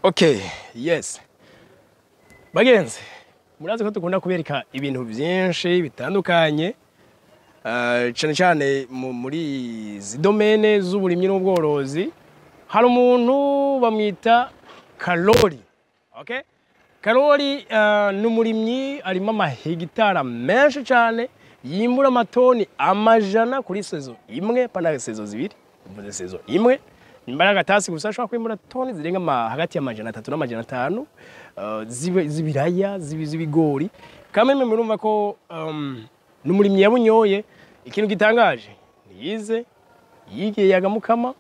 Okay, yes. Bagenzi, murazi ko dukunda kubereka ibintu byinshi bitandukanye, cyane cyane muri izi domaine z'uburimyi n'ubworozi. Hari umuntu bamwita Karori. Okay? Karori ni umurimyi arimo amahegitara menshi cyane, yimbura amatoni amajana kuri saison imwe, pana saison zibiri, mvuze saison imwe. Nimba agatasi gusa ashobora kwimbura toni zirenga hagati y'amajana 3 n'amajana 5 z'ibiraya, z'ibigori. Kameme murumva ko n'umurimyi yabunyoye. Ikintu gitangaje, niyize, yigiye yagamukama,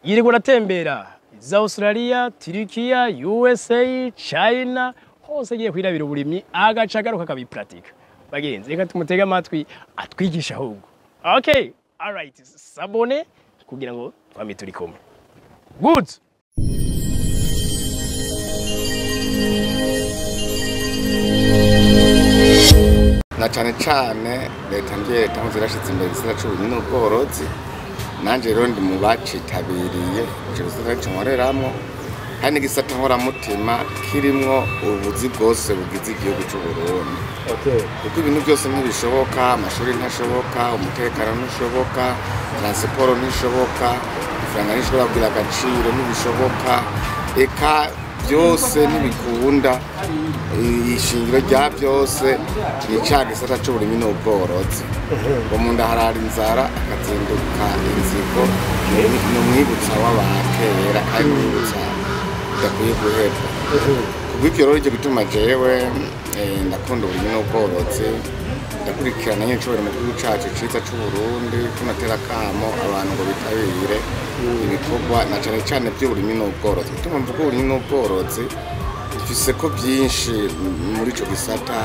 yirirwa aratembera za Australia, Turkiya, USA, China, hose agiye kwirabira uburimyi, agaca agaruka akabipratika. Bagenzi, reka tumutege amatwi atwigisha ahubwo. Okay, alright, sabone kugira ngo twame turi kumwe. Good. Na cane cane leta mvye leta nkuze irashize imbere igisata c'uburimyi n'ubworozi, nanje rero ndi mu bacitabiriye ico gisata nico nkoreramwo, kandi n'igisata nkoramutima kirimwo ubuzi bwose bugize igihugu c'Uburundi. Kuko ibintu byose ntibishoboka, amashuri ntashoboka, umutekano ntushoboka, transiporo ntishoboka, ifaranga ntishobora kugira agaciro ntibishoboka, eka byose ntibikunda. Ishingiro rya byose ni ca gisata c'uburimyi n'ubworozi. Ngo mu nda harara inzara akazinduka inzigo, ni umwibutsa w'abakera kandi umwibutsa udakwiye guhebwa. Kubw'ivyo rero ivyo bituma jewe ndakunda uburimyi n'ubworozi, ndakurikirana nyene icubahiro mu gihugu cacu ciza c'Uburundi, tunatera akamo abantu ngo bitabire ibikorwa na cane cane vy'uburimyi n'ubworozi. Bituma mvuga uburimyi n'ubworozi, dufise ko byinshi muri ico gisata,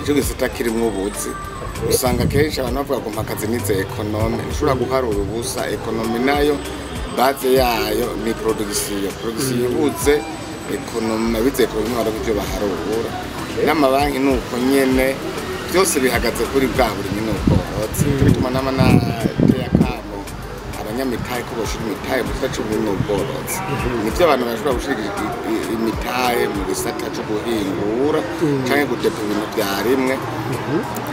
ico gisata kirimwo ubuzi. Usanga kenshi abantu bavuga ngo mpakazi nize ekonome, ntushobora guharura ubusa. Ekonome nayo base yayo ni production, production ibuze ekonome, abize ekonome baravuga ivyo baharura. N'amabanki nuko nyene, byose bihagaze kuri bwa burimyi n'ubworozi. Nico gituma nama nateye akamo abanyamitahe ko boshira imitahe mu gisata c'uburimyi n'ubworozi. Nivyo abantu bashobora gushira imitahe mu gisata co guhingura canke gudepa ibintu vyarimwe,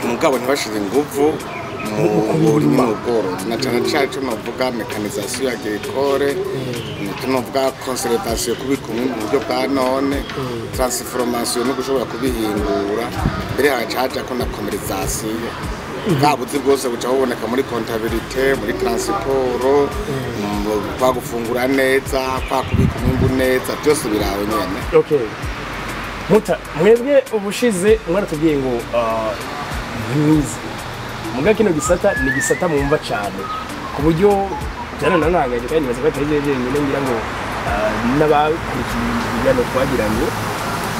mugabo ntibashire inguvu mu burimyi n'ubworozi. Na cane cane ico novuga mécanisation agricole, nico novuga conservation, kubika umwimbu mu buryo bwa none, transformation no gushobora kubihingura, mbere hagaca hajako na commercialisation. Bwa buzi bwose buca buboneka muri comptabilité, muri transport, kwa gufungura neza, kwa kubika umwimbu neza, byose biraho nyene. Okay. Muta, mwebwe ubushize mwaratubwiye ngo ntimwize. Muga kino gisata ni gisata mwumva cane, ku buryo byarananangaje, kandi nibaza ko atari jewe jenyine, ngira ngo n'abakurikiye ibiganiro twagiranye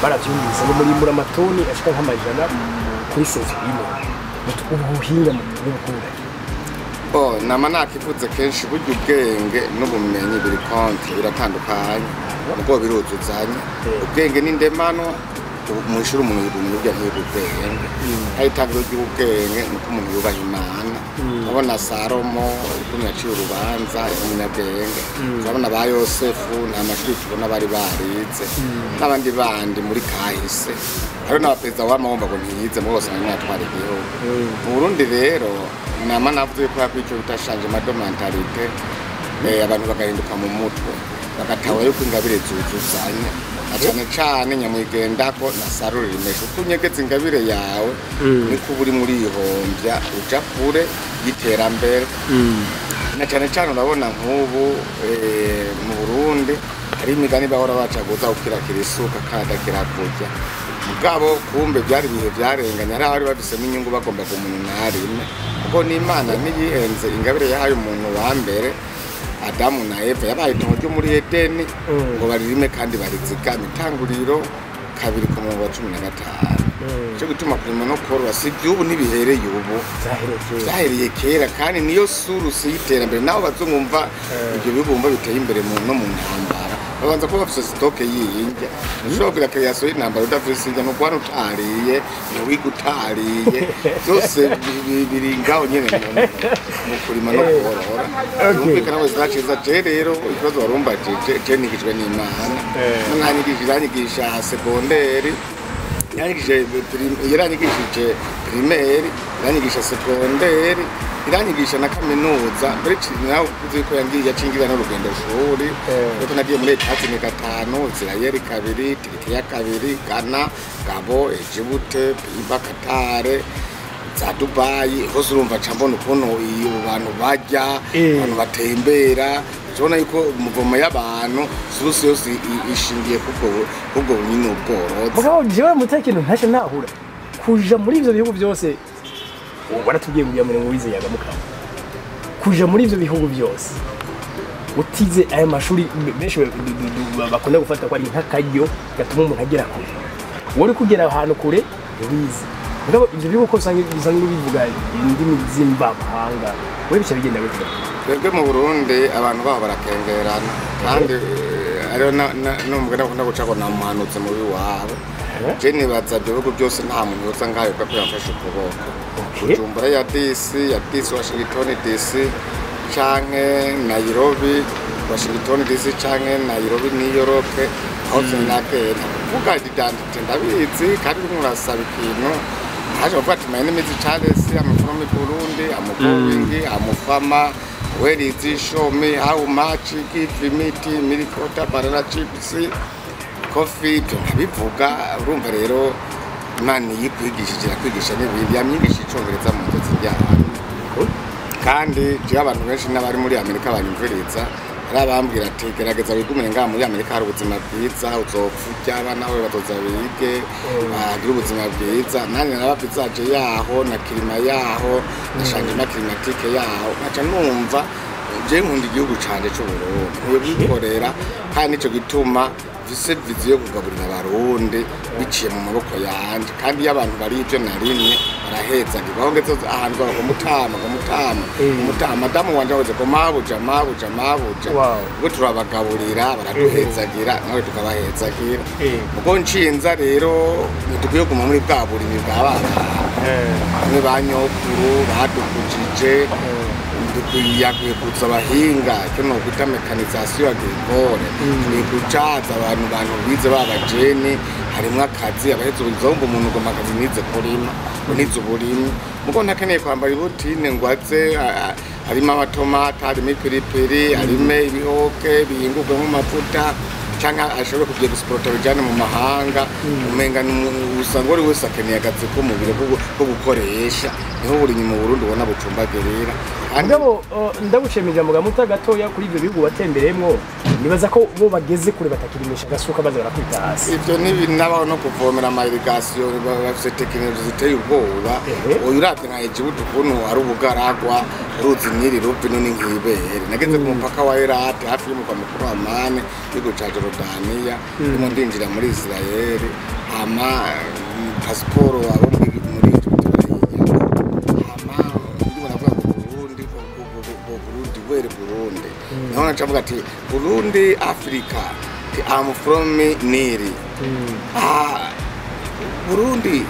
baravyumvise, ngo murimbura amatoni ashika nk'amajana kuri saison imwe. Ubu buhinga mubukura? Bo, nama nakivuze kenshi, burya ubwenge n'ubumenyi biri contre, biratandukanye, ubwo biruzuzanya. Ubwenge ni ndemano, mw'ishuri umuntu yiga ubumenyi, burya ntiyiga ubwenge. Hari itangiro ry'ubwenge ni uko umuntu yubaha Imana. Urabona Salomo ukuntu yaciye urubanza, yari umunyabwenge. Turabona ba Yosefu, nta mashuri tubona bari barize, n'abandi bandi muri kahise. Hariho n'abaperezida w'amahomba ngo ntiyize, muri bose bamwe batwara igihugu. Mu Burundi rero nama navuze yuko hakwiye ico bita changement de mentalité, abantu bagahinduka mu mutwe, bagatahura yuko ingabire zuzuzanya. Na cane cane nyamwigendako na sarura rimesha. Uko unyegeza ingabire yawe, niko uba urimo urihombya uja kure y'iterambere. Na cane cane urabona nk'ubu mu Burundi hari imigani bahora bacaguza ukirakira isuka kandi kirakurya. Mugabo kumbe byari ibihe byarenganye, hari abari babisemo inyungu bagomba ku muntu ntarime. Kuko n'Imana ntiyihenze, ingabire yahaye umuntu wa mbere Adamu na Eva, yabaye itongo ryo muri Edeni ngo baririme kandi barizigame. Itanguriro 2:15. Ico gituma kurima no korora si ivy'ubu, ntibihereye ubu, vyahereye kera, kandi niyo source y'iterambere. Naho bazumva ivyo bihugu bumva biteye imbere no mu ntambara, Babanza kuba bafise stock y'indya. Ntushobora kugira création y'intambara udafise indya, ntukwana utariye, ntiwiga utariye. Byose biri ngaho nyene mu kurima no korora. Birumvikana ko ziraciza. Je rero ikibazo warumbajije, je nigijwe n'Imana. Mwanyigishije, iranyigisha secondaire, yaranyigishije primaire, iranyigisha secondaire, iranyigisha na kaminuza. Mbere nawe uzi ko yangiye yacingira n'urugendo shuri, kuko nagiye muri Etazini gatanu, Israel kabiri, Turikiya kabiri, Ghana, Gabo, Djibouti, Piba, Qatar, za Dubai hose. Urumva ca mbona ukuntu iyo bantu barya, abantu batembera. Tubona yuko umuvomo y'abantu source yose ishingiye kubwo nyine ubworozi. Mugabo jewe muta ikintu ntashe ntahura, kuja muri ivyo bihugu byose waratubwiye ngo muri wize yagamukama, kuja muri ivyo bihugu byose utize aya mashuri benshi bakunda gufata ko ari nk'akaryo gatuma umuntu agera kure, wari kugera ahantu kure ntiwize. Mugabo ivyo bihugu ko usanga bisanzwe bivuga indimi z'imvamahanga, we bica bigenda gute? Twebwe mu Burundi abantu baho barakengerana, kandi hariho n'umugani bakunda guca ngo nta muhanuzi mubi wabo. Je nibaza ibyo bihugu byose nta muntu yoza ngayo kuko yamfashe ukuboko. Bujumbura ya DC, ya DC, Washington DC canke Nairobi, Washington DC canke Nairobi, New York, aho sinagenda kuvuga identité ndabizi. Kandi urimo urasaba ikintu haje bavuga ati: "My name is Charles, I'm from Burundi, I'm going, I'm farmer, where is it? Show me how much, give me tea, milk, water, banana chips, coffee." Ibyo nkabivuga. Urumva rero Imana iyo ikwigishije irakwigisha n'ibindi. Yamyigisha icongereza mu nzozi ry'ahantu. Kandi jewe abantu benshi n'abari muri Amerika banyumviriza, hari abambwira ati: "Gerageza wigumire ngaha muri Amerika, hari ubuzima bwiza, uzopfa urya, abana bawe bazoza bige, bagire ubuzima bwiza." Nanjye naraba visage yaho na climat yaho na changement climatique yaho, nkaca numva je nkunda igihugu canje c'Uburundi, nkwiye kwikorera. Kandi nico gituma mfise vision yo kugaburira Abarundi biciye mu maboko yanje. Kandi iyo abantu bari ivyo narimye barahezagirwa. Aho ngeze ahantu ngo mutama, ngo mutama, mutama, madamu wanje avuze ko mabuja, mabuja, mabuja. Ubwo turabagaburira baraduhezagira, nawe tukabahezagira. Ubwo nshinza rero ntidukwiye kuguma muri bwa burimyi bwa bana bamwe ba nyokuru badukujije. Dukwiye kuza abahinga, icyo nokwita mécanisation agricole. Dukwiye kucaza abantu bize b'abajeni, harimwo akazi abaheze ubuzungu. Umuntu ugoma akazi nize kurima, nize uburimyi, mugo ntakeneye kwambara ibutine ngo aze harimo amatomata, harimo ipiripiri, harimo ibihoke bihingurwemo amavuta, canke ashobore kugiye gusporta bijane mu mahanga. Umenga usanga uri wese akeneye akazi ko mu biro ko gukoresha. Niho uburimyi mu Burundi ubona bucumbagirira. Kandi Mugabo ndagushimira ijambo gamuta gatoya kuri ibyo bihugu watembereyemwo. Nibaza ko bo bageze kure, batakirimisha agasuka baza barakubita hasi. Ivyo ntibinabaho no kuvomera ama irrigation, bafise technologie ziteye ubwoba. Uyu uravye nka Egiputa ukuntu ari ubugaragwa, uruzi Nili ruva ino ni nk'ibere. Nageze ku mupaka wa Eilat hafi y'umurwa mukuru wa Amman, igihugu ca Jordania, ndimo ndinjira muri Israeli, hama pasiporo abo muri Egiputa barayinyaka. Hama ndimo navuga ngo Burundi, ngo Burundi where? Burundi, niho naca mvuga ati: "Burundi, Africa, I'm from Nili." "Ah, Burundi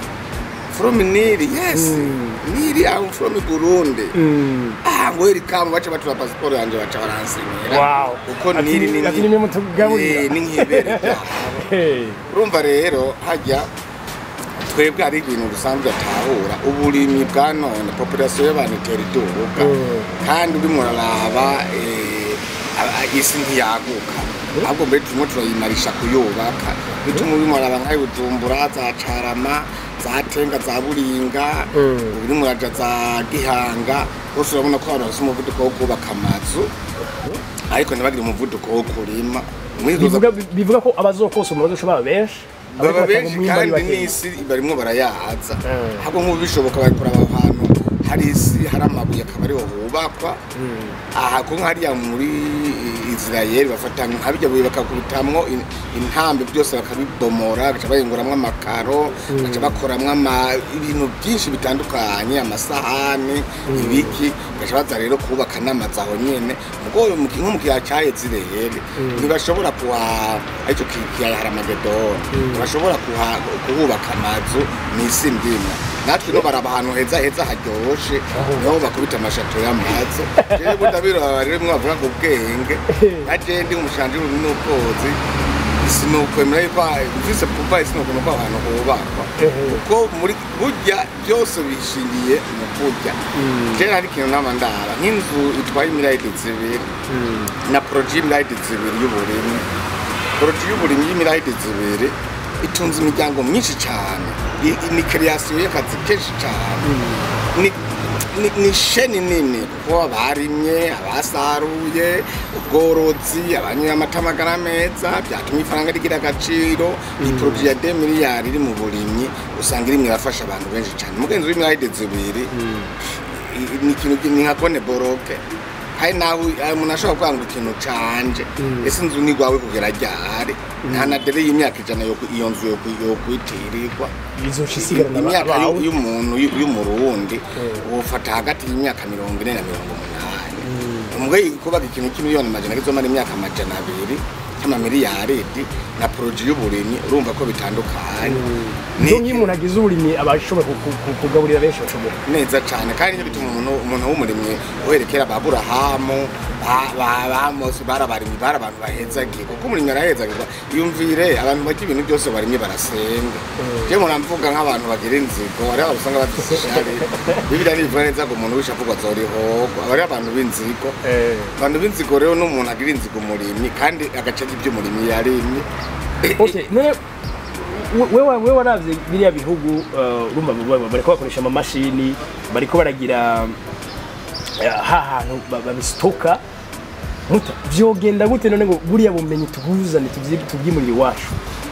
from Nili?" "Yes, Nili, I'm from Burundi." "Ah," ngo "welcome." Baca batura pasiporo yanje, baca baransinyira. Kuko Nili ni Ati nimwe mutugaburira. Ni nk'ibere ryabo. Urumva rero hajya twebwe hari ibintu dusanzwe atahura uburimyi bwa none. Population y'abantu itera iduga, kandi urimo uraraba isi ntiyaguka, ahubwo mbere turimo turayimarisha kuyubaka. Bituma urimo uraraba nk'ayo Bujumbura, za Carama, za Tenga, za Buringa, urimo uraja za Gihanga hose, urabona ko abantu bafise umuvuduko wo kubaka amazu, ariko ntibagire umuvuduko wo kurima. Muri izo Bivuga ko abazokosoma bazoshobora benshi, baba ariko batanga benshi umwimbu ari kandi bakeya. N'isi barimwo barayaza. Ahubwo nk'ubu bishoboka babikora aho hantu hari isi, hari amabuye, akaba ariho hubakwa. Aha ko hariya muri Israel bafata nk'abijya buye bakakubitamwo intambi byose bakabibomora, bagaca bahinguramwo amakaro, bagaca bakoramwo ibintu byinshi bitandukanye, amasahani, ibiki, bagaca baza rero kubaka n'amazu aho nyene. Mugo nko mu kiyaya ca Israel ntibashobora kuha, aricyo kiyaya Haramagedoni, ntibashobora kuhubaka amazu mw'isi ndimwa. Natwe no baraba ahantu heza heza haryoshe niho bakubita amashato y'amazu. Jewe ndabiraba rero, mwe bavuga ngo ubwenge, nka je ndi umushanje w'uburimyi n'ubworozi, sinokwemera yuko mfise kuva, sinokwemera ko ahantu hubakwa, kuko muri burya byose bishingiye mu kurya. Je hari ikintu nama ndara nk'inzu itwaye imiliyaridi 2 na projet y'imiliyaridi 2 y'uburimyi. Projet y'uburimyi y'imiliyaridi 2 itunze imiryango myinshi cyane, ni création y'akazi kenshi cyane, ni chaîne nini, kuko abarimye, abasaruye, ubworozi, abanywa amata, amagara meza, byatumye ifaranga rigira agaciro. Iyi projet ya 2 miliyari iri mu burimyi usanga irimwe irafasha abantu benshi cyane. Mugenzi w'imiliyaridi 2 ni ikintu ni nka compte bloqué. Hari naho umuntu ashobora kuvuga ngo ikintu canje, ese inzu ni gwawe kugera ryari? Nta na délai y'imyaka 100 iyo nzu yo kwitirirwa. Bizoca isigarana Imyaka abawe. y'umuntu y'umurundi wofata hagati y'imyaka 40 na 80. Umugwi kubaka ikintu cy'imiliyoni 400 kizomara imyaka 200 cy'amamiliyaridi na projet y'uburimyi, urumva ko bitandukanye. Donc iyo umuntu agize uburimyi aba ashobora kugaburira benshi bashoboka. Neza cyane, kandi nicyo bituma umuntu w'umurimyi uherekera ba Burahamu, ba Mose, bari abarimyi, bari abantu bahezagiye, kuko umurimyi arahezagirwa. Yumvire abantu barya ibintu byose barimye barasenga. Je muramvuga nk'abantu bagira inzigo, hariho abantu usanga bafise ishari. Bibiliya ntibivuga neza ngo umuntu w'ishavu azorihogwa. Aba ari abantu b'inzigo. Abantu b'inzigo rero, n'umuntu agira inzigo umurimyi kandi agaca arya ibyo umurimyi yarimye. Okay, none wewe waravye biriya bihugu, urumva bariko bakoresha amamashini, bariko baragira ha hantu babisitoka muta, vyogenda gute none ngo buriya bumenyi tubuzane tubyimurire iwacu?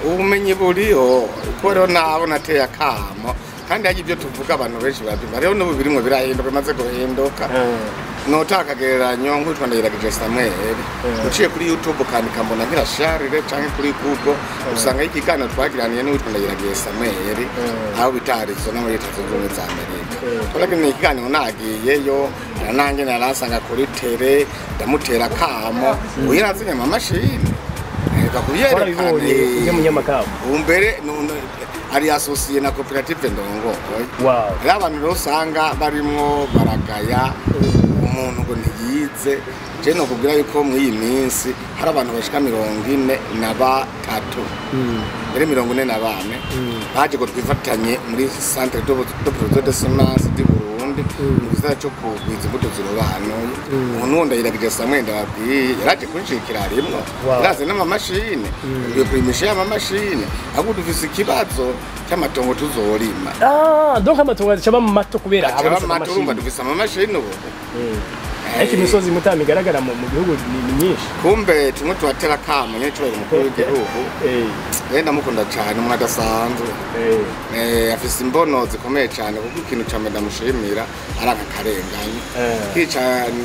Ubumenyi buriho, kuko rero nabo nateye akamo, kandi hari ibyo tuvuga abantu benshi babyumva. Rero n'ubu birimwo birahinduka, bimaze guhinduka. Nota akagereranyo nk'uwitwa Ndayiragije Samuel, uciye kuri YouTube ukandika mbona nkira Charles canke kuri Google, usanga ikiganiro twagiraniye n'uwitwa Ndayiragije Samuel aho bita Arizona muri Leta Zunze Ubumwe za Amerika. Twaragiye ikiganiro, nagiyeyo nanjye naransanga kuri télé, ndamutera akamo, uyu yarazanye amamashini reka kubyerekana. Warabibonye ujya munyamakamba? Ubu mbere ari associé na koperative ndongoye. Rero abantu rero usanga barimwo baragaya umuntu ngo ntiyize, je nokubwira yuko muri iyi minsi hari abantu bashika 43, mbere 44, baje ngo twifatanye muri centre de production de semences du Burundi mu gisata cyo kugwiza imbuto zirobanuye. Ubu nuwo Ndayiragije Samuel ndababwiye yaraje kunshikira rimwo, yaraze n'amamashini, tugiye kurimisha y'amamashini, ahubwo dufise ikibazo cy'amatongo tuzorima. Ah, donc amatongo acaba mato kubera Acaba habonetse mato, urumva amamashini. Dufise amamashini ubu. Ariko imisozi mutama igaragara mu gihugu ni myinshi. Kumbe tumwe tubatera akamo nyine umukuru w'igihugu. Rero ndamukunda cyane, umuntu adasanzwe. Afise imbono zikomeye cyane, kuko ikintu cya mbere ndamushimira ari aka karengane. Kica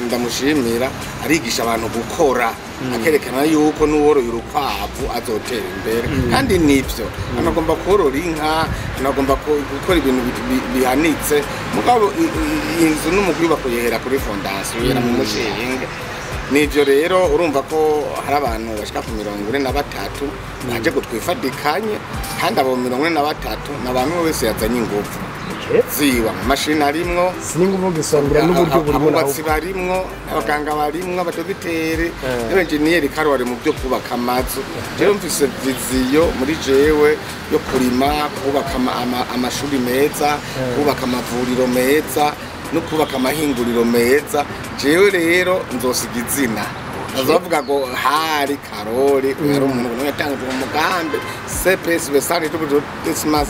ndamushimira, arigisha abantu gukora, akerekana yuko n'uworoye urukwavu azotera imbere, kandi nivyo. Anagomba korora inka, anagomba gukora ibintu bihanitse, mugabo inzu n'umugwi bakuyihera kuri fondation, uyihera mu mushinge. Nivyo rero, urumva ko hari abantu bashika ku 43 baje gutwifadikanye, kandi abo 43 ni abantu wese yazanye ingufu ziwa mu mashini arimwo. Si n'inguvu gusa, ngira n'uburyo burimo naho. Abubatsi barimwo, abaganga barimwo, abadogiteri n'abenjeniyeri karuhari mu byo kubaka amazu. Jewe mfise vision muri jewe yo kurima, kubaka amashuri meza, kubaka amavuriro meza no kubaka amahinguriro meza. Jewe rero nzosiga izina, bazavuga ngo hari Karori, yari umuntu ngo yatangije umugambi CPS Besari Desmas,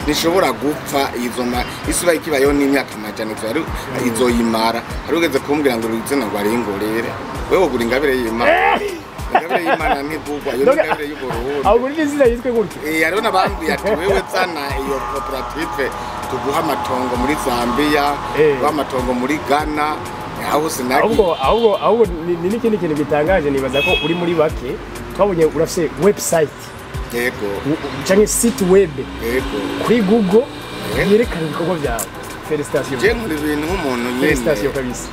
nishobora gupfa izo ma isuba ikibayeho n'imyaka amajana izo ari izoyimara. Hari ugeze kumbwira ngo izina ngo aringorere, wewe ugura ingabire y'Imana. Ingabire y'Imana ntigugwa, iyo ni ingabire y'Uburundi. Aho muri izina yitwe gutyo. Hariho n'abambwiye ati wewe zana iyo koperative tuguha amatongo muri Zambia, tuguha amatongo muri Ghana. Aho sinagi. Ahubwo ni n'ikindi kintu gitangaje, nibaza ko uri muri bake twabonye urafise website. Yego. Canke site web. Yego. Kuri Google yerekana ibikorwa byawe. Félicitations. Je nkora ibintu nk'umuntu nyene. Félicitations kabisa.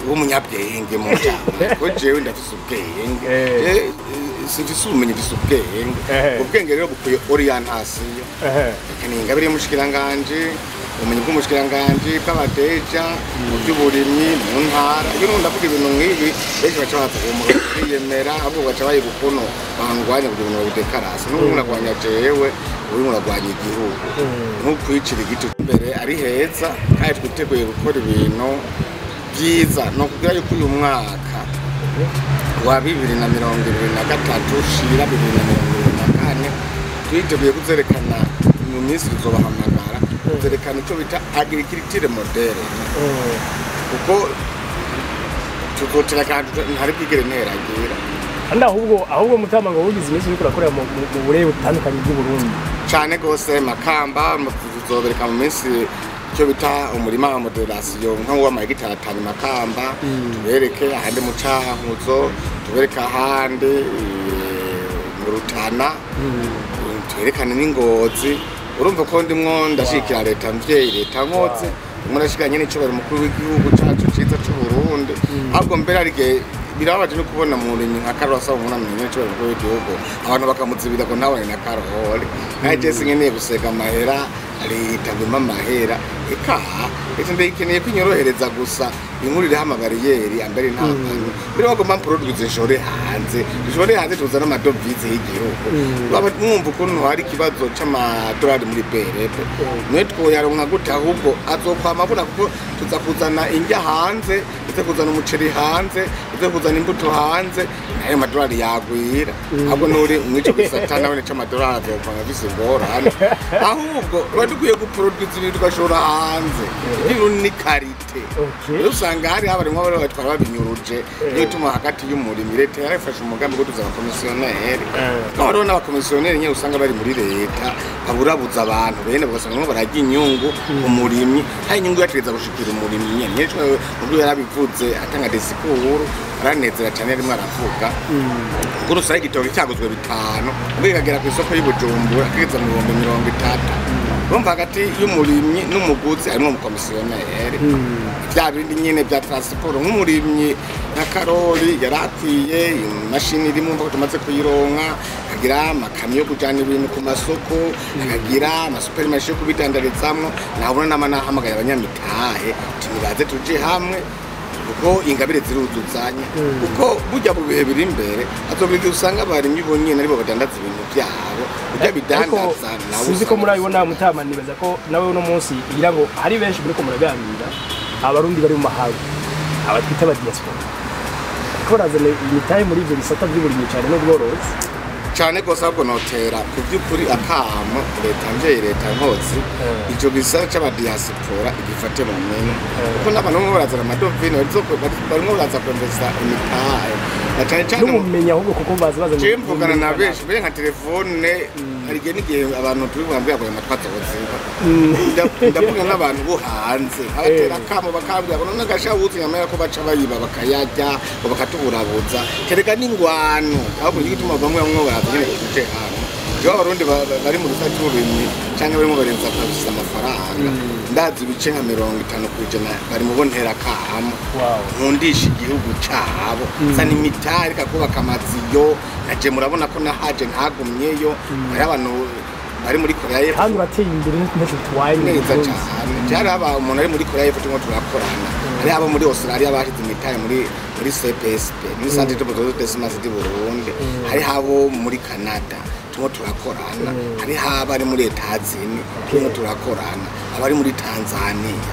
W'umunyabwenge mu cyane, ko jewe ndafise ubwenge. Simfise ubumenyi, mfise ubwenge. Ubwenge rero bukwiye orientation. Ni ingabire y'umushikiranganje, ubumenyi bw'umushikiranganje bw'abadeja mu by'uburimyi mu ntara. Iyo umuntu avuga ibintu nk'ibi, benshi baca baza kwiyemera, ahubwo baca bayiga ukuntu bangwanya kugira ngo babidekarase. N'ubu muragwanya jewe, ubu muragwanya igihugu, ntukwicira igiti imbere ari heza. Kandi twiteguye gukora ibintu byiza. Ni ukubwira yuko uyu mwaka wa 2023 ushira 2024 twiteguye kuzerekana mu minsi tuzobahamagara, kuzerekana icyo bita agriculture moderne, kuko tuzotera kandi ntari bwigere nteragira. Kandi ahubwo mutama ngo wugize iminsi uriko urakorera mu burere butandukanye bw'u Burundi. Cane gose. Makamba tuzobereka mu minsi icyo bita umurima wa modération, nk'uw'amahegitari 5 Makamba, tubereke ahandi mu Cankuzo, tubereke ahandi mu Rutana, twerekane n'Ingozi. Urumva ko ndimwo ndashikira leta mvyeyi, leta nkozi, ndimwo ndashikira nyene icubahiro umukuru w'igihugu cacu ciza c'Uburundi. Ahubwo mbere hari igihe birababaje no kubona umurimyi nka Karori asaba umuntu amenya icubahiro umukuru w'igihugu, abantu bakamuzibira ngo ntabone na Karori. Naje je sinkeneye gusega amahera leta, ngo impe amahera. Eka, leta ndayikeneye ko inyorohereza gusa, inkurireho amabariyeri ambere nta bantu mbere bagomba mproduce, nshore hanze, dushore hanze, tuzane amadovize y'igihugu. Baba mwumva ukuntu hari ikibazo c'amadolari muri BRB, mwe twoyaronka gute? Ahubwo azokwama abona, kuko tuza kuzana indya hanze, tuza kuzana umuceri hanze, tuza kuzana imbuto hanze, nayo madolari yagwira. Ahubwo nuri mwico gisata nawe c'amadolari azokwama afise ingorane. Ahubwo tuba dukwiye guproduce ibintu tugashora hanze. Ibintu ni qualité. Rero usanga hari abarimwo bari batwara babinyuruje. Niyo ituma hagati y'umurimyi, leta yarafashe umugambi wo kuduza abakomisiyoneri. Hariho n'abakomisiyoneri nyene usanga bari muri leta baburabuza abantu bene, ugasanga barimo bararya inyungu umurimyi, hari inyungu yategeza gushikira umurimyi nyene. Nico ubwo yarabivuze atanga discours, aranezera cyane arimo aravuga kuko usanga igitoki cyaguzwe 5, ubwo kikagera ku isoko y'Ibujumbura kigeze mu 30,000. Urumva hagati y'umurimyi n'umuguzi harimo umukomisiyoneri, bya bindi nyene bya transport. Nk'umurimyi nka Karori yarakwiye imashini irimo, mva ko tumaze kuyironka, akagira amakamyo yo kujana ibintu ku masoko, akagira amasupermarché yo kubidandarizamwo. Nabona nama nahamagaye abanyamitahe tunibaze tuje hamwe, kuko ingabire ziruzuzanya, kuko burya mu bihe biri imbere hazogira igihe usanga abarimyi bonyene aribo badandaza ibintu byabo, burya bidandaza nawe. Sinzi ko murabibona mutama, nibaza ko nawe uno munsi ngira ngo hari benshi muriko muraganira, abarundi bari mu mahanga, aba twita aba diaspora, ko barazana imitahe muri ivyo bisata vy'uburimyi cane n'ubworozi. Cyane rwose. Ahubwo notera ku by'ukuri akamo leta mvyeyi, leta nkozi, ico gisata c'abadiaspora igifate mu minwe, kuko n'abantu bamwe barazana amadovine, barimwo baraza kwemvesa imitahe na cane cane n'ubumenyi ahubwo, kuko baza bazanye Je mvugana na benshi mbere nka telefone, hari igihe n'igihe abantu turi bambwira ngo amatwi azoziba. Ndavuga n'abantu bo hanze, abatera akamo bakambwira ngo none gashabuzi nyamara ko baca bayiba bakayarya, ngo bakatuburabuza, kereka n'ingwano. Ahubwo nico gituma bamwe bamwe baraza nyene tuje hamwe. Jewe abarundi bari mu gisata c'uburimyi canke barimo barenza kwabisiza amafaranga, ndazi ibice nka 50% bari mu bontera kamo nkundisha igihugu cabo, zana imitari kakubaka amaziyo. Naje murabona ko nahaje ntagumyeyo, hari abantu bari muri Korea y'Epfo. Kandi urateye imbere, ntacyo bitwaye mu Neza Burundi. Cyane. Byari haba umuntu ari muri Korea y'Epfo turimo turakorana, hari abo muri Australia bashize imitari muri CPSP, muri Centre de Production des Semences du Burundi, hari abo muri Canada turimo turakorana, hari abari muri Etazini turimo turakorana, abari muri Tanzania.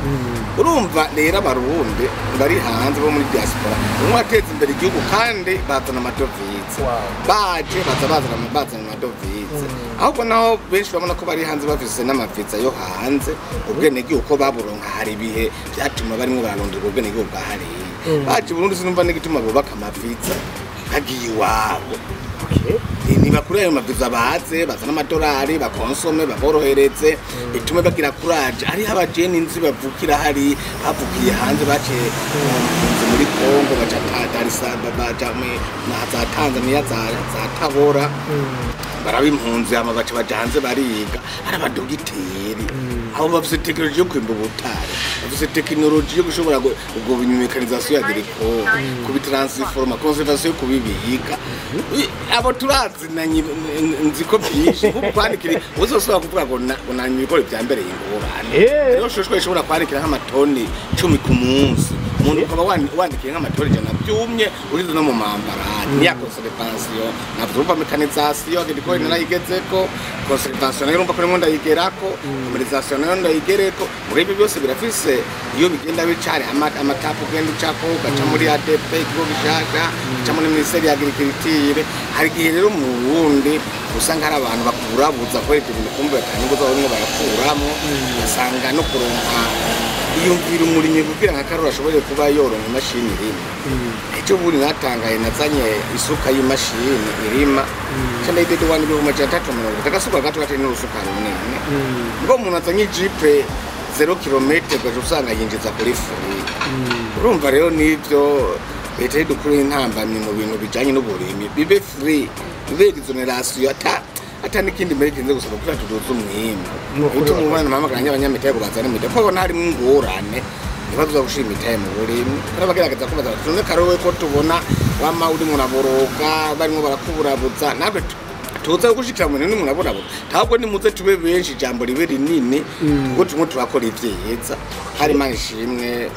Urumva rero abarundi bari hanze bo muri diaspora umwe ateza imbere igihugu kandi bazana amadovize. Baje baza bazana amadovize. Ahubwo naho benshi babona ko bari hanze bafise n'amaviza yo hanze, ubwenegihugu ko baburonka, hari ibihe byatuma barimwo bararondera ubwenegihugu bwa hariya. Baje i Burundi, sinumva n'igituma bubaka amaviza bagiye iwabo. Niba kuri ayo maviza baze bazana amadolari, bakonsome, baborohereze, bitume bagira kuraje. Hariho abajene nzi bavukira hari bavukiye hanze, baciye mu mpunzi muri Kongo, baca Dar es Salaam, baja na za Tanzania, za Tabora, baraba impunzi, hama baca baja hanze bariga, ari abadogiteri. Abo bafise tekinoloji yo kwimba ubutare, bafise tekinoloji yo gushobora ubwo mécanisation agricole, kubitransforma, conservation, kubibika. Abo turazinanye, nzi ko byinshi nkuko kwandikira uzosubira kuvuga ngo ngo nanywa ibigori vya mbere ingorane. Rero shushwe ishobora kwandikira nk'amatoni 10 ku munsi, umuntu ukaba wandikiye nk'amatoni 100 byumye urize no mu mambara niya conservation. Navyo urumva, mécanisation agricole narayigezeko, conservation nayo urumva ko nimwo ndayigerako, commercialisation nayo ndayigereko. Muri ibyo byose birafise iyo bigenda bicari amatapu ugenda ucako, ugaca muri ADP, ikigo gishasha, ugaca muri ministeri ya agriculture. Hari igihe rero mu Burundi usanga hari abantu bakurabuza kubera ibyo bintu, kumva batanyungu zabo barimo barakuramo, ugasanga no kuronka iyumvira umurimyi kugira nka Karori ashobore kuba yoronka imashini irima. Ejo bundi natangaye, nazanye isuka y'imashini irima, ca ndayidedewani 330,000, agasuka gato gatari n'urusuka runini. Ubwo umuntu azanye ijipe 0 kilomètre, ugaca usanga yinjiza kuri free. Urumva rero nivyo leta yidukura intambamyi mu bintu bijanye n'uburimyi, bibe free, bibe exonération, ata n'ikindi mbere kinze gusaba kugira tuduze umwimbu. Nukuri. Utuma umwana mpamagara abanyamitahe ngo bazane imitahe, kuko babona harimo ingorane, ntibazoza gushira imitahe mu burimyi. Kandi bagerageza kubaza bati: "None Karowe, ko tubona wama urimo uraboroga, barimo barakuburabuza, natwe tuza gushikira mu bintu muraburabuza, ntabwo nimuze tube benshi, ijambo ribe rinini, kuko tumwe turakora ivyiza." Hari Imana ishimwe,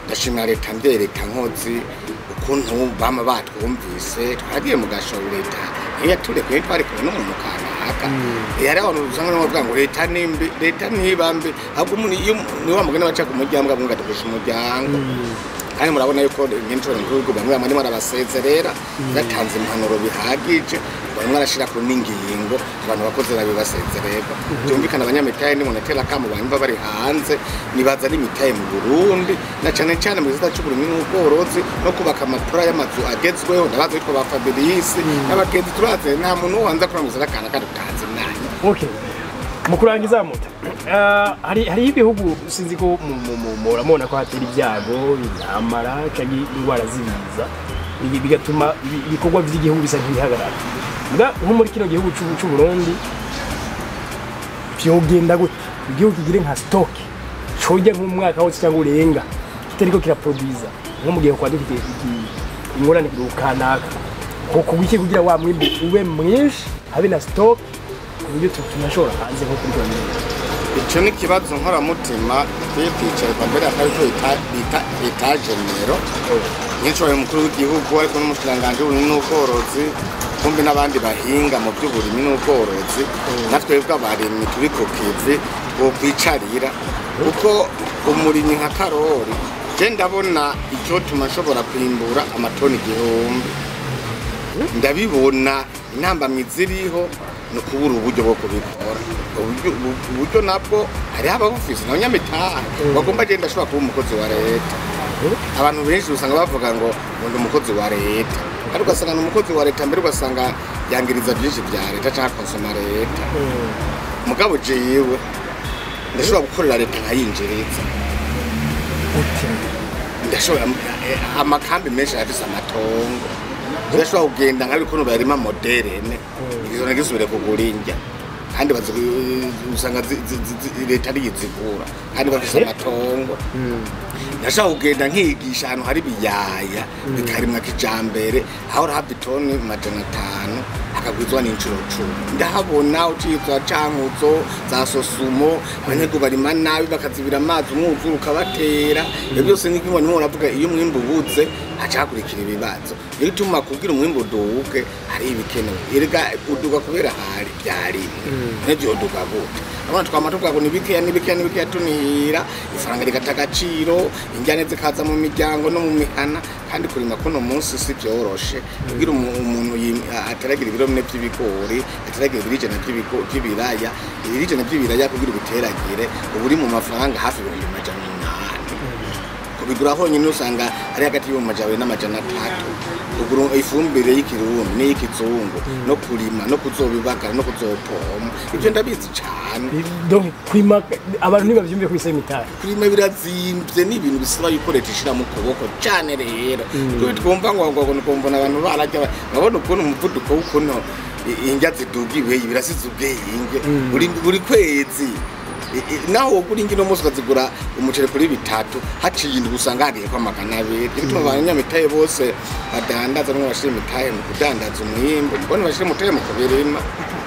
ndashimira leta mbyereka nkozi ukuntu bama batwumvise. Twaragiye mu gashoro, leta ntiyaturekuye, twarekuwe n'umuntu kanaka. Hari abantu usanga barimo bavuga ngo leta ni mbi. Leta ntiba mbi, ahubwo umuntu iyo ni wa mugani baca ku muryango, avuga ati umuryango. Kandi murabona yuko nyinshi mukuru w'igihugu bamwe bamwe arimo arabasezerera, yatanze impanuro bihagije, barimo arashira ku n'ingingo abantu bakoze babibasezererwa. Byumvikana, abanyamitahe ni atera akamo bumva bari hanze, nibaza n'imitahe mu Burundi, na cane cane mu gisata c'uburimyi n'ubworozi no kubaka amapura y'amazu agezweho. Ndabazi witwa ba Fabrice n'abagenzi turaze, nta muntu wo hanze akora mu gisata kanaka tutazi nanye. Okay. Mu kurangiza muta, hari ibihugu sinzi ko muramubona ko hatera ibyago, intambara canke indwara z'ibiza, bigatuma ibikorwa vy'igihugu bisa nk'ibihagarara. Mbwa nko muri kino gihugu c'u Burundi vyogenda gute igihugu kigire nka stock corya nk'umwaka wose cyangwa urenga kitariko kiraproduiza, nko mu gihe kwa dufite ingorane kanaka, ko kubiki kugira wa mwimbu ube mwinshi, habe na stock ku buryo tunashora hanze nko kuri kaminuza? Ico ni ikibazo nkoramutima dukwiye kwicarwa mbere, akariko bita états généraux. Nyinshi mukuru w'igihugu ariko n'umushikiranganji w'uburimyi n'ubworozi, kumbe n'abandi bahinga mu by'uburimyi n'ubworozi, natwebwe abarimyi turi ku kivi twokwicarira, kuko umurimyi nka Karori, je ndabona icyotuma nshobora kwimbura amatoni 1000, ndabibona. Intambamyi ziriho ni ukubura uburyo bwo kubikora. Uburyo nabwo hariho ababufise n'abanyamitahe bagomba. Agenda ashobora kuba umukozi wa leta. Abantu benshi usanga bavuga ngo ndi umukozi wa leta, ariko ugasanga ni umukozi wa leta mbere ugasanga yangiriza byinshi bya leta cyangwa konsoma leta. Mugabo jewe ndashobora gukorera leta nkayinjiriza. Gute? Ndashobora, amakambi menshi arafise amatongo, ndashobora kugenda nkabikono barima moderne, izo nagisubire kugura indya, kandi usanga leta ariyo izigura kandi bafise amatongo. Ndashobora kugenda nkigisha ahantu hari ibiyaya bikarimwa kijambere, aho hava itoni 500 hakagwizwa n'incuro 10. Ndahabona uciye za Cankuzo, za Sosumo, abanyagihugu barima nabi, bakazibira amazi, umwuzure ukabatera. Ibyo byose ni kimwe nimwe uravuga, iyo umwimbu ubuze haca hakurikira ibibazo. Niyo ituma kugira umwimbu uduge hari ibikenewe. Erega uduga kubera hari byarimwe, nivyo uduga gute? Abana twama tuvuga ngo ni bikeya, ni bikeya, ni bikeya, tunihira ifaranga rigata agaciro, injyane zikaza mu miryango no mu mihana. Kandi kurima kuno munsi si vyoroshe. Kugira umuntu ateragira ibiro 4 vy'ibigori, ateragira ibiro 100 vy'ibiraya, ibiro 100 vy'ibiraya kugira ubiteragire uba uri mu mafaranga hafi 800,000. Kubigura honyine usanga ari hagati y'200 n'300. Kugura ifumbire y'ikirundi n'iy'ikizungu, no kurima, no kuzobibagara, no kuzopompa, ibyo ndabizi cane. Donc kurima, abantu ntibavyumve ko bisaba imitahe. Kurima birazimvye, ni ibintu bisaba yuko leta ishira mu kuboko cane. Rero kuko twumva ngo nukumbona abantu barajya babona ukuntu umuvuduko w'ukuntu indya ziduga ibihe birasize ubwenge buri kwezi. Naho wogura indya uno munsi, ukazigura umuceri kuri bitatu, haciye indwi usanga hagiye kwa 200. Bituma abanyamitahe bose badandaza, bamwe bashira imitahe mu kudandaza umwimbu, mbone bashira umutahe mu kubirima.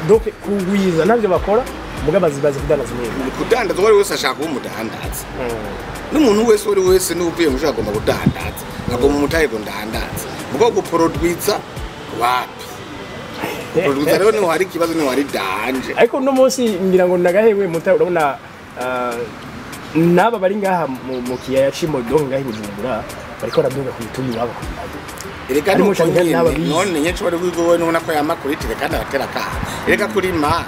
Donc kugwiza ntabyo bakora, muga bazi kudandaza umwimbu. Mu kudandaza, uwo ari wese ashaka kuba umudandaza, n'umuntu wese, uwo ari wese n'uvuye mu agomba kudandaza, agomba umutahe ngo ndandaza. Mugo guporodwiza wapi? Guporodwiza rero niho hari ikibazo, niho hari danger. Ariko uno munsi ngira ngo nagahewe muta, urabona n'aba bari ngaha mu kiyaya c'Imbo, donc ngaha i Bujumbura, bariko baraduga ku mitumba iwabo ku biyaga. Erega Harimo nuko canke nyene n'ababizi. None nyece wari wigowe, nubona ko yama kuri tele kandi abatera kaha. Erega kurima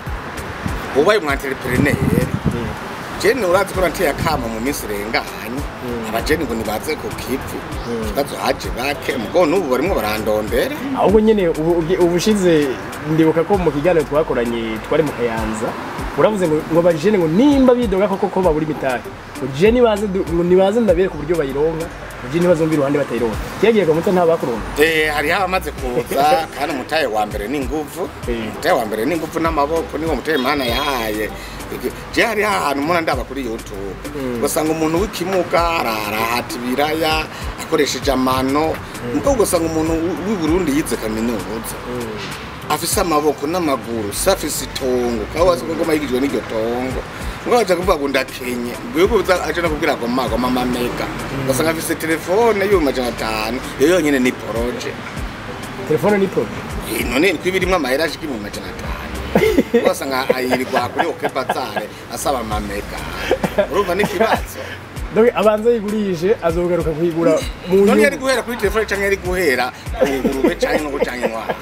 ubaye umu entrepreneur, jene urazi ko nateye akamo mu minsi irenganye abajene ngo nibaze ku kivu, ikibazo haje bake, mugo n'ubu barimwo barandondera. Ahubwo nyene ubushize ndibuka ko mu kiganiro twakoranye twari mu Kayanza, uravuze ngo abajene ngo nimba bidoga koko ko babura imitahe, ngo je nibaze ngo nibaze ndabereka uburyo bayironka, ngo je ntibazumva iruhande batayironka. Kiyagiye gamuta nta bakuronka. Hariho abamaze kuza, kandi umutahe wa mbere ni inguvu. Umutahe wa mbere ni inguvu n'amaboko, niwo mutahe Imana yahaye. Je hariho ahantu mbona ndaba kuri YouTube, ugasanga umuntu w'ikimuga arahata ibiraya akoresheje amano, mugabo ugasanga umuntu w'i Burundi yize kaminuza, afise amaboko n'amaguru, se afise itongo, kandi wazi ko ngoma yigijwe n'iryo tongo, mugabo aja kuvuga ngo ndakenye, ngo aje no kubwira ngo mago mama mega, ugasanga afise telefone y'500,000, iyo yonyene ni projet. Telefone ni projet? None niko ibirimwo amahera ashika 500,000, ugasanga ayirirwa kuri OK Bazar asaba amamega, urumva n'ikibazo. Donc abanza yigurishe, azogaruka kuyigura mu None yari nyungu. guhera kuri telefone canke yari guhera ku ngurube canke inkoko canke inkwavu?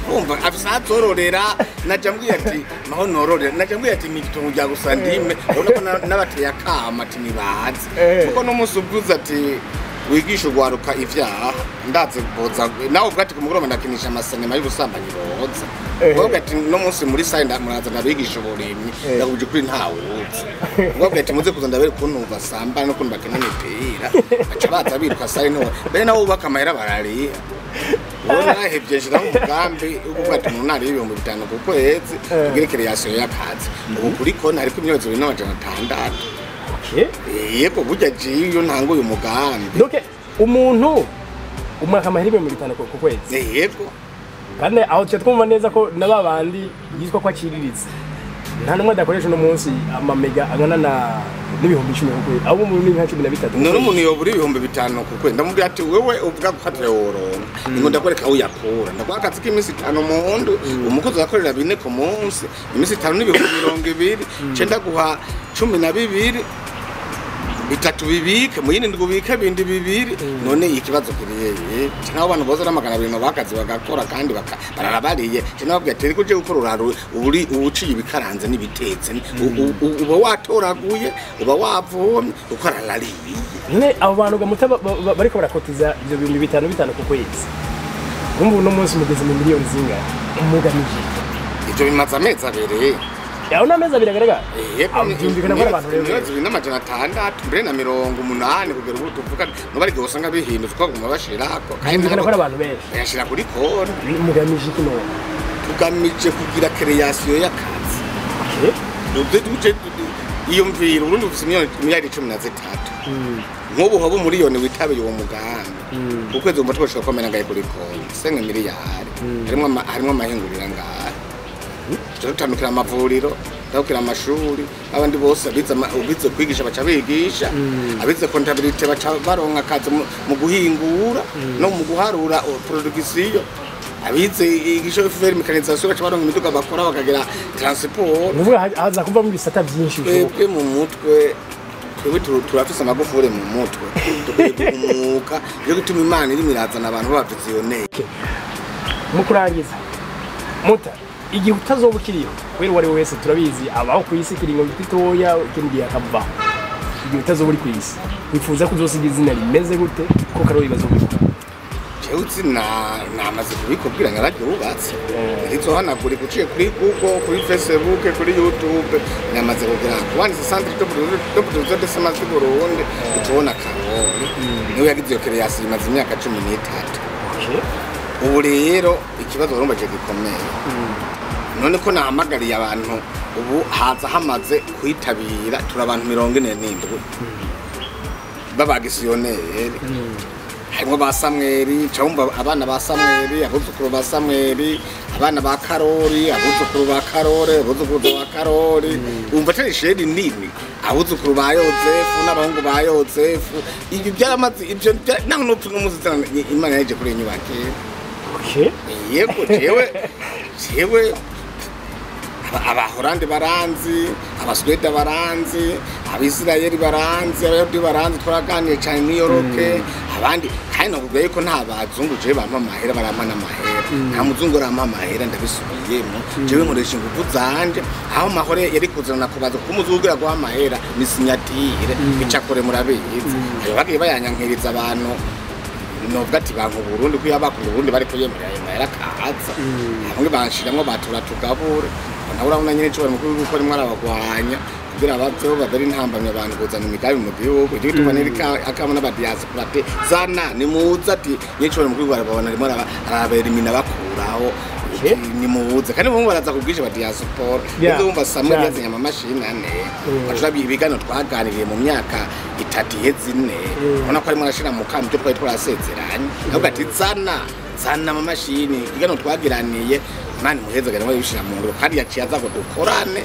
Urumva afise aho azororera. Naja mbwiye ati maho nororera, naja mbwiye ati ni itongo rya gusa ndime, urabona ko nabateye akama ati nibaze. Kuko n'umunsi uvuze ati wigisha urwaruka ivyaha, ndaze boza nawe uvuga ati ku mugoroba ndakinisha amasinema y'ubusambanyi, boza. Uvuga ati no munsi muri salle muraza ndabigisha uburimyi, ndakubwira ukuri ntawuzi. Uvuga ati muze kuza ndabere ukuntu basambana n'ukuntu bakina imipira, baca baza biruka salle nto mbere nawe wubaka amahera barariha. Ubu narahevye nshiraho umugambi wo kuvuga ati umuntu nariha 5,000 ku kwezi, tugire création y'akazi. Ubu kuri konti hariko 2,600,000. Yego, burya jiyo iyo ntanguye umugambi. Donc umuntu umwaka amahera 5,000 ku kwezi? Yego. Kandi aho tuca twumva neza ko na ba bandi yitwa ko aciriritse, nta n'umwe adakoresha uno munsi amamega angana na n'10,000 ku kwezi, ahubwo umuntu ni nka 13. None umuntu yobura 5,000 ku kwezi, ndamubwira ati wewe uvuga ko atayoronka, ngo ndakwereka aho uyakura, ndaguha akazi k'iminsi 5 mu ndwi, umukozi akorera 4 ku munsi, iminsi 5 n'20,000, nce ndaguha 12, bitatu bibike mu yindi ndwi, ubike bindi bibiri. None ikibazo kiri hehe? Canke abantu boza n'200 bakazi bagakora kandi bararabariye. Canke babwira ati riko uje gukora uraru uri uciye ibikaranze n'ibitetse, uba watoraguye, uba wavomye, uko ararariye. None abo bantu gamuta bariko barakotiza ivyo 5,000 bitanu ku kwezi, urumva uno munsi mugeze mu miliyoni zingahe umugamije? Ivyo bimaze amezi 2. Aho n'amezi 2 agaragara. Yego. Aho byumvikana ko ari abantu rero. 2,680 kugera ubu tuvuga, nuba ariko usanga bihindutse uko baguma bashirako. Byumvikana ko ari abantu benshi. Bayashira kuri konti. Mugamije iki none? Tugamije kugira création y'akazi. Duje iyumvira, Uburundi bufise miliyari 13. Nk'ubu hoba umuriyoni witabiye uwo mugambi, ukwezi wumva twoshobora komera ngahe kuri konti? Senga miliyari, harimwo amahinguriro angahe? Tutandukira amavuriro, tutandukira amashuri, abandi bose abize kwigisha baca bigisha, abize comptabilité baca baronka akazi mu guhingura no mu guharura production, abize igishoferi mécanisation baca baronka imiduga bakora bakagira transport. Nuvuga haza kuvamo ibisata byinshi bishoboka. Twebwe mu mutwe, twebwe turafise amagufuri mu mutwe, dukwiye guhumuka, niyo gituma Imana irimo irazana abantu b'abavisionnaires. Mu kurangiza muta, igihe utazoba ukiriho, kubera uwo ari we wese turabizi abaho ku isi kiringo gitoya, ikindi gihe akavaho. Igihe utazoba uri ku isi, wifuza ko uzosiga izina rimeze gute, ko Karori bazobikora? Jewe izina namaze kubikubwira, nararyubatse, rizohanagurika. Uciye kuri Google, kuri Facebook, kuri YouTube, namaze kugira wanditse Centre de Production de Semences du Burundi, ucubona Karori niwe yagize iyo création, imaze imyaka 13. Ubu rero ikibazo urumva je gikomeye none ko nahamagariye abantu, ubu haza hamaze kwitabira turi abantu 47 b'abagisiyoneri, harimo ba Samweri, cawumva abana ba Samweri, abuzukuru ba Samweri, abana ba Karori, abuzukuru ba Karore, abuzukuru ba Karori. Umva atari sheri nini, abuzukuru ba Yozefu n'abahungu ba Yozefu. Ibyo byaramaze, ibyo naho nopfa n'umuzitana Imana yaje kuri inyubako. Yego, jewe Abahorandi baranzi, Abasweda baranzi, Abisirayeli baranzi, Abayahudi baranzi, twaraganiye cyane New York, abandi. Kandi nakubwiye yuko nta bazungu jewe bampa amahera, barampa n'amahera. Nta muzungu arampa amahera, ndabisubiyemo. Jewe nkoresha ingufu zanje, aho mahore yari kuzana kubaza kuko umuzungu ugira guha amahera ni signature, bica kure, murabizi. Ayo bagiye bayanyankiriza abantu, novuga ati banka Uburundi, ko iyo bakunda Uburundi bari kuyemerera ayo mahera akaza. Bamwe banshiramwo batura tugabure, nawe urabona nyine ico bari mukuru w'igihugu arimo arabagwanya kugira baveho babere intambamyi abantu kuzana imigambi mu gihugu. Icyo gituma nereka akamo n'abadiaspora ati zana nimuze, ati nyine ico bari mukuru w'igihugu arababona arimo arabera imina bakuraho. Nimuze, kandi bamwe baraza kubwisha abadiaspora. Nizo wumva Samuel yazanye amamashini ane, bacura ibiganiro twaganiriye mu myaka 3 iheze 4, ubona ko arimo arashira mu kamba ibyo twari twarasezeranye, ahubwo ati zana zana amamashini, ibiganiro twagiraniye, Imana imuhezagara arimo abishira mu ngiro, kandi yaciye aza ngo dukorane,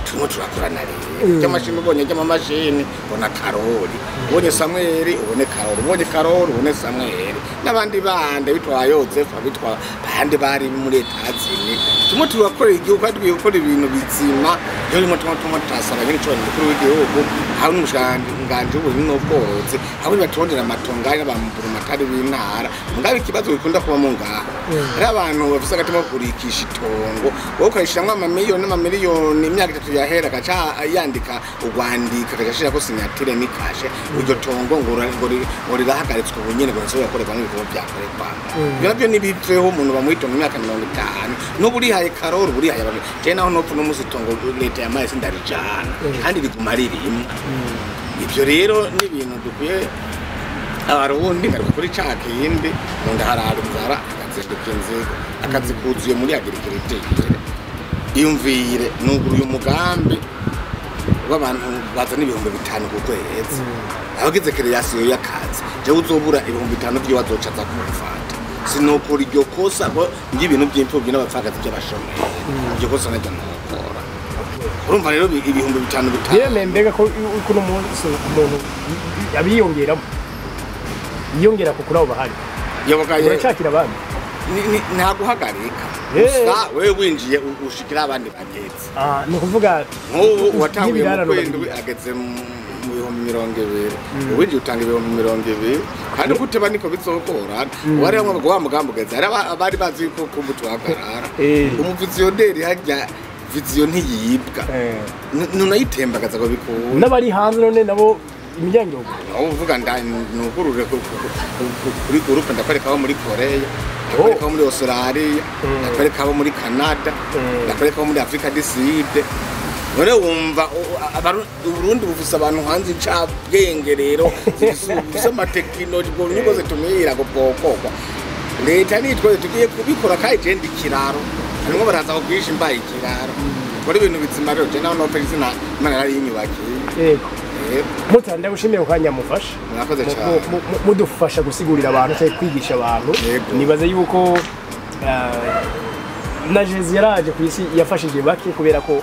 turimo turakorana. Rero ry'amashini, ubonye ry'amamashini ubona Karori, ubonye Samweli ubone Karori, ubonye Karori ubone Samweli, n'abandi bandi bitwa Yozefu, abitwa bandi bari muri Etazini. Turimo turakorera igihugu kandi tugiye gukora ibintu bizima. Rero turimo turasaba nyine icubahiro mukuru w'igihugu hamwe n'umushikiranganji w'uburimyi n'ubworozi, hamwe batondera amatongo ari n'abamburumatari b'intara. Mugabe ikibazo gikunda kubamo ngaho, hari abantu bafise agatima ko kurikisha itongo, wowe ukayishiramwo amamiliyoni n'amamiliyoni, imyaka 3 yahera agaca yandika urwandiko, agaca ashirako signature n'ikashe, iryo tongo ngo rirahagaritswe ubu nyene, ngo risubire gukorerwamwo ibikorwa vyakorerwamwo. Ivyo navyo nibiveho. Umuntu bamuha imyaka 50, n'ubu urihaye Karori, uba urihaye abantu. Jewe naho nopfa uno musi, itongo leta yamaye sindarijana, kandi riguma ririmwa. Ivyo rero ni ibintu dukwiye Abarundi. Ngaruka kuri ca kindi, mu nda harara inzara akazinduka inzigo, akazi kuzuye muri agriculture. Iyumvire nuguruye umugambi w'abantu bazana 5000 ku kwezi, abagize création y'akazi. Jewe uzobura 5000 vyiwe azoca aza kumfata, sinokora iryo kosa ngo njye ibintu by'imfubyi n'abapfakazi by'abashomeri, iryo kosa naryo nokora. Urumva rero 5000 bitanu. Yemeye, mbega ko uno munsi umuntu abiyongeramo yiyongera ku kuri abo bahari? Yoboka. Uracakira abandi? Nta guhagarika. Gusa wewe winjiye ushikira abandi bageze. Ah, ni ukuvuga nk'ubu uwatanguye mu n'ibirarano kwindwi babiri. Ageze mu 20,000, uwinjiye utanga 20,000, kandi guteba niko bizogorana. Uwari wa mugambi ugeze, hari abari bazi yuko kumva tuhagarara. Umuvisionnaire harya vision ntiyibwa, nunayitembagaza ngo bikunde. N'abari hanze none nabo imiryango iruguruye? Aho uvuga nda nugurure kuri groupe, ndakwereka abo muri Korea, ndakwereka abo muri Australia, ndakwereka abo muri Canada, ndakwereka abo muri Afrika du Sud. None wumva Uburundi bufise abantu hanze incabwenge, rero zifise amatekinoloji, ubwo nibwo zitumira ngo bwokogwa. Leta nitwe tugiye kubikora, kandi je ndi ikiraro, harimwo baraza kubwisha imbaye ikiraro, kora ibintu bizima. Rero je naho nopfa, izina Imana yari yinyubakiye. Yego. Yego. Muta, ndagushimiye ku kanya mufasha. Murakoze cyane. Mudufasha gusigurira abantu cyangwa kwigisha abantu. Yego. Nibaze yuko na Jesu yaraje ku isi yafashije bake, kubera ko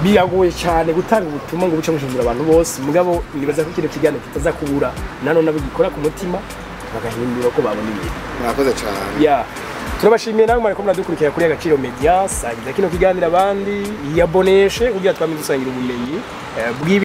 biragoye cyane gutanga ubutumwa ngo buce mushimira abantu bose. Mugabo nibaza ko kino kiganiro kitaza kubura nanone abigikora ku mutima bagahindura ko babona ibintu. Murakoze cyane. Ya, turabashimiye namwe mwariko muradukurikira kuri Agaciro Media. Sangiza kino kiganiro abandi, yaboneshe kugira twame dusangira ubumenyi bw'ibi.